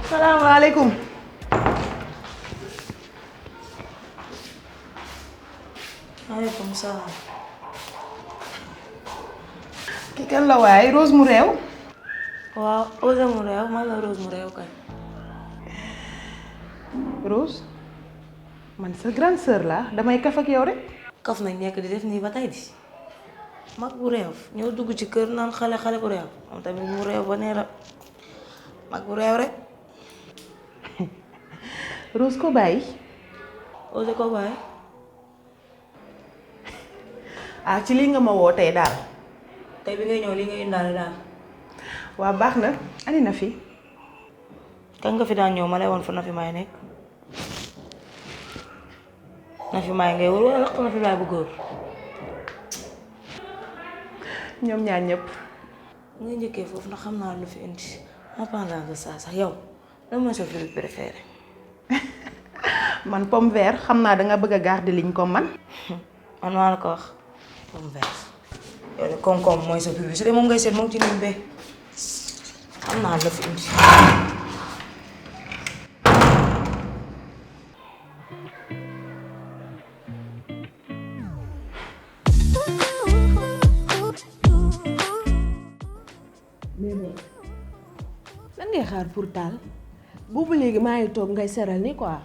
salaamaaleykum. maaleykum salaam. ki kan la waaye Rose mu réew. waaw Rose mu réew man la Rose mu réew kay. Rose man sa grande sœur laa damay kaf ak yow rek. kaf nañ nekk di def nii ba tey di mag bu réew ñoo dugg ci kër naan xale bu réew moom tamit mu réew ba nee mag bu réew rek. Rose ko bàyyi. Rose ko bàyyi. ah ci lii nga ma woo tey daal. tey bi ngay ñëw li ngay indaale daal. waa baax na ani na fi. kan nga fi daan ñëw ma lay woon fa na fi may nekk. na fi may ngay wër wala laq na fi baay bu góor. ñoom ñaar ñëpp. nga njëkkee foofu ndax xam naa lu fi indi en parlant de ça sax yow lan mooy sa fruit préféré. man pomme vert xam naa danga bëgg a garder ligne comme man. man maa la ko wax pomme vert yow de koom-koom mooy sa fruit su dee moom ngay seet moom ci ligne be xam naa la fi indi. lan ngay xaar pour taal boobu léegi maa ngi toog ngay seral ni quoi.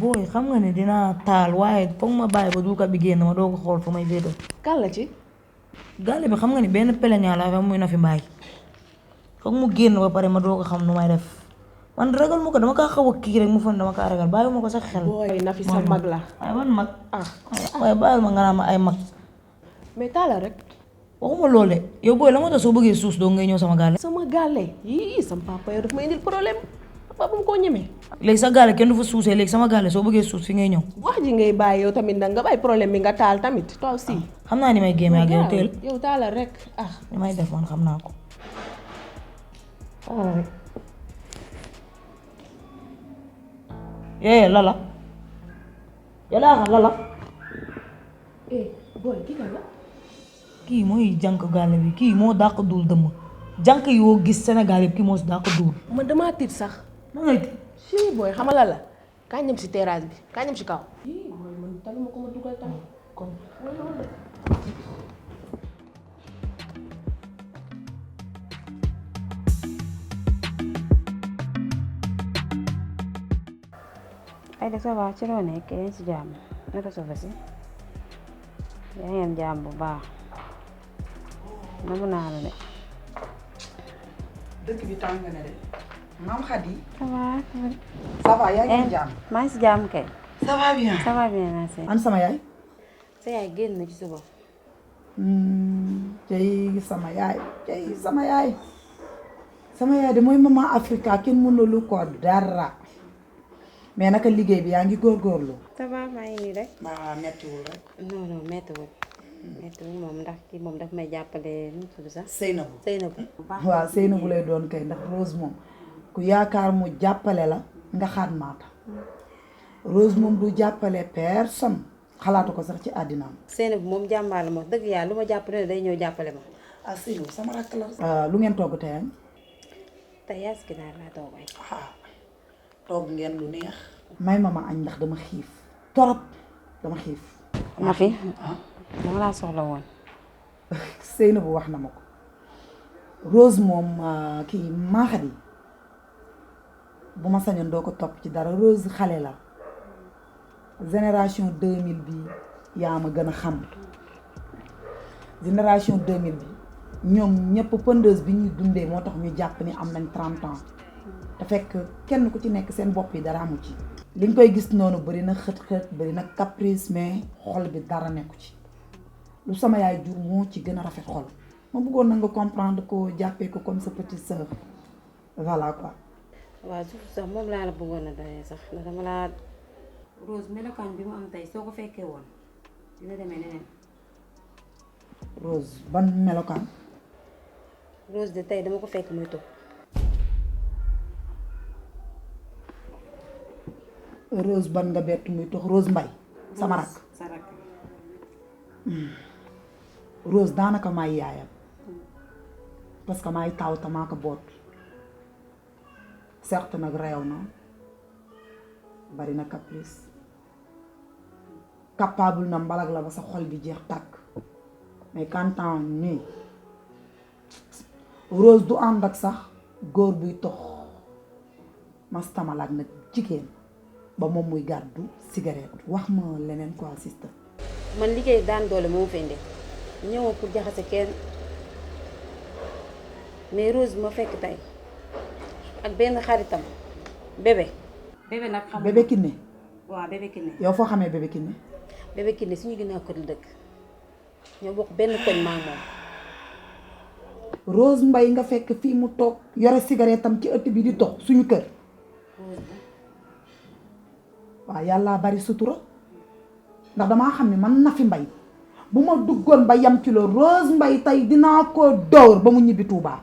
booy xam nga ne dinaa taal waaye foog ma bàyyi ba duukat bi génn ma doo ko xool fu may védo. kan la ci. gàlle bi xam nga ni benn peleñaa la fa muy na fi mbaay foog mu génn ba pare ma doo ko xam nu may def man ragal ma ko dama kaa xaw a kii rek mu fon dama kaa ragal bàyyi ma ko sax xel. booy na fi sa mag la. waaye man mag waaye bàyyi ma nga naan ma ay mag. mais taala rek. waxuma loolu de yow booy la moo tax soo bëggee suus doo ngay ñëw sama gaale. sama gaale yii sama papa yow daf ma indil problème papa bu mu koo ñemee. léegi sa gaale kenn du fa suusee léegi sama gaale soo bëggee suus fi ngay ñëw. wax ji ngay bàyyi yow tamit nag nga bàyyi problème bi nga taal tamit toi aussi. xam naa ni may gémme ak yow teel. yow taala rek li may def man xam naa ko. taala rek. lala. yàlla lala. booy kii kan la. kii mooy jànk gaale bi kii moo dàq duul dëmm jànk yoo gis Sénégal yëpp kii moo si dàq duul. man damaa tiit sax. na ngay tiit. si booy xamala la kaa ñëm si terrasse bi kaa ñëm si kaw. booy man taluma ko ma dugal tamit kon. Aïda ça va ci loo nekk yaa ngi si jàmm naka sofa si yaa ngi am jàmm bu baax namu naa la de. dëkk bi tàng na de maam Khady. ça va. ça va yaa ngi am jàmm. maa ngi si jàmm kay. ça va bien. ça va bien merci. an sama yaay. sa yaay génn na ci suba. cey sama yaay cey sama yaay. sama yaay de mooy maman Africa kenn mënulu ko dara. mais naka liggéey bi yaa ngi góorgóorlu. ça va maa ngi nii rek. maa mettiwul rek. non méttiwul. méttiwul moom ndax kii moom daf may jàppale nu mu tudd sax. Seynabou. Seynabou. waaw Seynabou lay doon kay ndax Rose moom ku yaakaar mu jàppale la nga xaat maata. Rose moom du jàppale personne xalaatu ko sax ci àddinaam. Seynabou moom jàmbaar la ma dëgg yàlla lu ma jàppale day ñëw jàppale ma. ah Seynabou sama rakk la. lu ngeen togg tey añ. tey yaa si ginaar laa toog añ. togg ngeen lu neex. may ma añ ndax dama xiif. torop dama xiif. ma fi dama laa soxla woon. Seynabou wax na ma ko. Rose moom kii maaxat yi bu ma sañoon doo ko topp ci dara Rose xale la. génération 2000 bi yaa ma gën a xam. génération 2000 bi ñoom ñëpp pëndeuse bi ñuy dundee moo tax ñu jàpp ni am nañ 30 ans. te fekk kenn ku ci nekk seen bopp yi dara amu ci. li nga koy gis noonu bari na xët-xët bari na caprice mais xol bi dara nekku ci. lu sama yaay jur moo ci gën a rafet xol. ma bëggoon na nga comprendre ko jàppee ko comme sa petite sœur voilà quoi. waaw suuf sax moom laa la bëggoon a dalee sax ndax dama laa. Rose melokaan bi mu am tey soo ko fekkee woon dina demee neneen. Rose ban melokaan. Rose de tey dama ko fekk muy tux. Rose ban nga bett muy tux Rose Mbaye sama rak. sa rak. Rose daanaka maay yaayam parce que maay taw te maa ko boot certes nag réew na bari na caprice capable na mbalag la ba sa xol bi jeex tàkk mais kantaan nii Rose du ànd ak sax góor buy tox mastamalaak nag jigéen ba moom muy gàddu cigarette wax ma leneen quoi sister. man liggéey daan doole moo fi indi ñëw pour jaxase kenn mais Rose ma fekk tey ak benn xaritam bébé. bébé nag xam bébé Kiné. waaw bébé Kiné. yow foo xamee bébé Kiné. bébé Kiné suñu ginnaaw kër la dëkk ñoo bokk benn koñ maa moom. Rose Mbaye nga fekk fii mu toog yore cigarette am ci ëtt bi di tox suñu kër. waaw yàlla bari sutura ndax damaa xam ne man Nafi Mbaye bu ma duggoon ba yam ci loolu Rose Mbaye tey dinaa ko dóor ba mu ñibbi Touba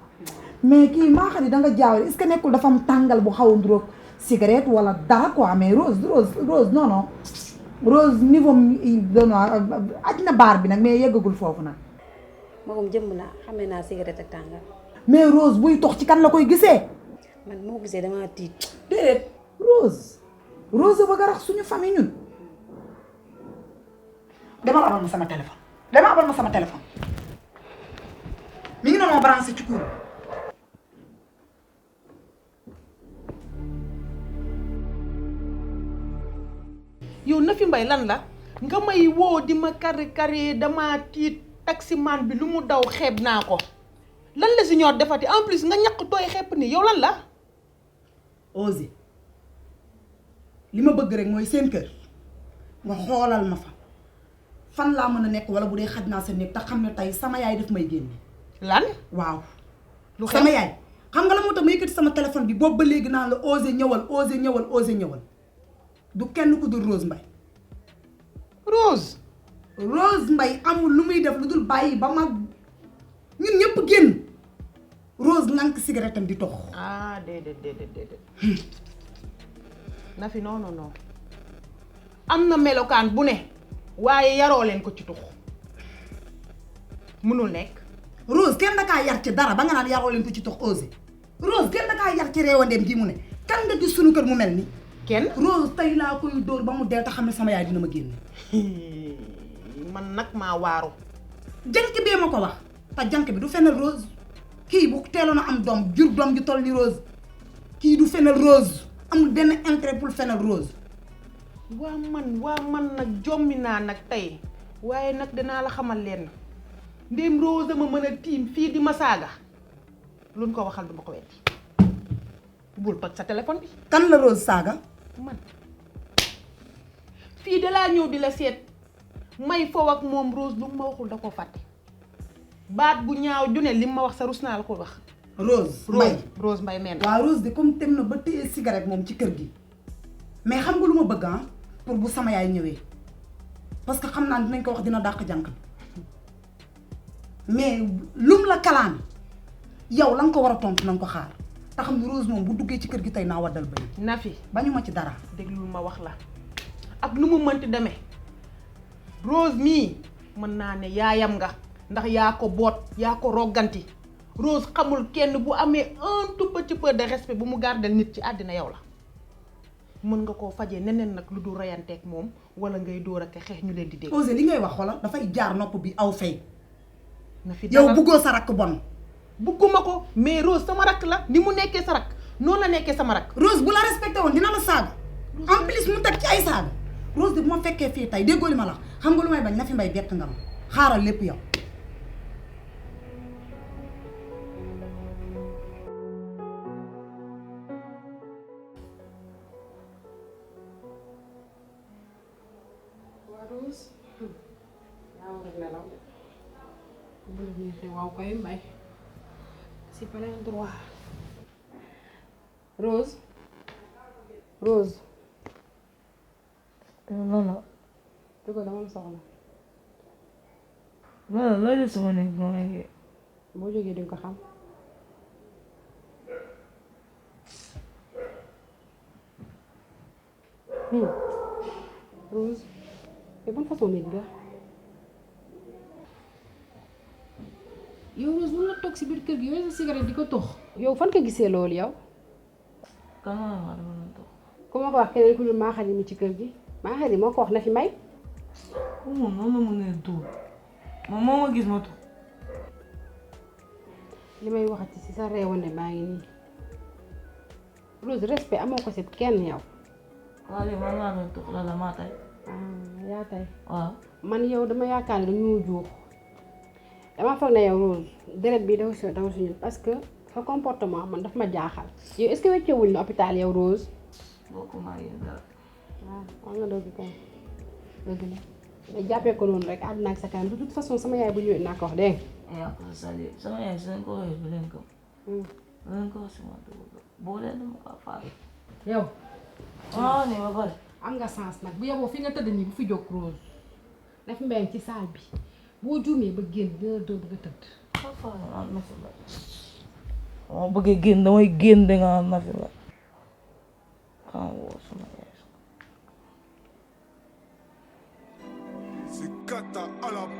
mais kii maa xam ne danga jaawale est-ce que nekkul dafa am tàngal bu xaw a nduróog cigarette wala dara quoi mais Rose non non Rose niveau dono aj na baar bi nag mais yeggagul foofu nag. magum jëmm naa xamee naa cigarette ak tàngal. mais Rose buy tox ci kan la koy gisee. man moo gisee damaa tiit. déedéet Rose bëgg a rax suñu famille ñun. dama abal ma sama téléphone mi ngi noonu ma branché ci cour. yow Nafi Mbaye lan la nga may woo di ma kari dama tiit taximan bi lu mu daw xeeb naa ko lan la si ñor defati en plus nga ñaq tooy xepp ni yow lan la. Osé li ma bëgg rek mooy seen kër nga xoolal ma fa fan laa mën a nekk wala bu dee xaj naa sa néeg te xam ne tey sama yaay daf may génne. lan waaw. lu sama yaay xam nga la moo tax ma yëkkati sama téléphone bi boobu ba léegi naan la Osé ñëwal du kenn ku dul Rose Mbaye. Rose Mbaye amul lu muy def lu dul bàyyi ba mag ñun ñëpp génn Rose nank cigarette am di tox. ah déedéet Nafi non am na melokaan bu ne waaye yaroo leen ko ci tux mënul nekk. Rose kenn da kaa yar ci dara ba nga naan yaroo leen ko ci tox Osé Rose kenn da kaa yar ci réewandeem gi mu ne kan nga gis sunu kër mu mel ni kenn. Rose tey laa koy dóor ba mu dee te xam ne sama yaay dina ma génne. man nag maa waaru. jànk bee ma ko wax te jànk bi du fenal Rose kii bu teeloon a am doom jur doom ju toll ni Rose kii du fenal Rose amul benn intérêt pour fenal Rose. waa man nag jommi naa nag tey waaye nag danaa la xamal leen ndéem Rose ma mën a tiim fii di ma saaga luñ ko waxal duma ko weddi bul toj sa téléphone bi. kan la Rose saaga. man fii dalaa ñëw di la seet may fow ak moom Rose lu ma waxul da koo fàtte baat bu ñaaw ju ne li ma wax sa rus naa la ko wax. Rose Mbaye meen. waaw Rose de comme tem na ba téye cigarette moom ci kër gi mais xam nga lu ma bëgg pour bu sama yaay ñëwee parce que xam naa dinañ ko wax dina dàq jànk mais lum la kalaan yow la nga ko war a tontu na nga ko xaar te xam ne Rose moom bu duggee ci kër gi tey naa waddal bëri. Nafi bañu ma ci dara. déglul ma wax la ak nu mu mënti demee Rose mii mën naa ne yaayam nga ndax yaa ko boot yaa ko rogganti Rose xamul kenn bu amee un tout petit peu de respect bu mu gardel nit ci àddina yow la mën nga koo fajee neneen nag lu dul reyanteeg moom wala ngay dóor ak xeex ñu leen di dégg. Osé li ngay wax xoolal dafay jaar nopp bi aw fay. Nafi yow buggoo sa rakk bon. bugguma ko mais Rose sama rakk la ni mu nekkee sa rakk noonu la nekkee sama rakk. Rose bu la respecté woon dina la saaga en plus mu teg ci ay saaga Rose de bu ma fekkee fii tey déggoo li ma la xam nga lu may bañ Nafi Mbaye bett nga ma xaaral lépp yow. waaw koy mbay si plein droit. Rose non dugal dama soxla looy de sama nekk moo nekkee boo jógee di nga ko xam. Rose yow ban façon nit nga yow Rose mun nga toog si biir kër gi yooyu sa cigarette di ko tox yow fan nga gisee loolu yow kan moo ma dama doon toog. ku ma ko wax keneen ku dul maa xarit mi ci kër gi maa xarit moo ko wax na fi may. moom noonu la mënee tuur moom moo ma gis ma tuur. li may waxati si sa réewande baa ngi nii Rose respect amoo ko si kenn yow. waaw léegi man maa doon toog la maa tey. yaa tey. waaw. man yow dama yaakaar ne dañoo juux dama foog ne yow Rose deret bi dafa si dafa suñu parce que sa comportement man daf ma jaaxal. yow est-ce que wéccee wuñ la hôpital yow Rose. bokkuma yéen dara. waaw wax nga dëgg kay dëgg la mais jàppee ko noonu rek àdduna ak sa kanam de toute façon sama yaay bu ñëwee naa ko wax dégg nga. yaa ko sali sama yaay si leen ko waxee bu leen ko. bu leen ko wax si ma dugg boo leen dama ko faale. yow. waaw ne ba pare. am nga sens nag bu yeboo fi nga tëdd nii bu fi jóg Rose daf mbéy ci saal bi boo juumee ba génn dina doo bëgg a tëdd. ma bëggee génn damay génn da nga na fi la xam woo sama yaay. Sikata alam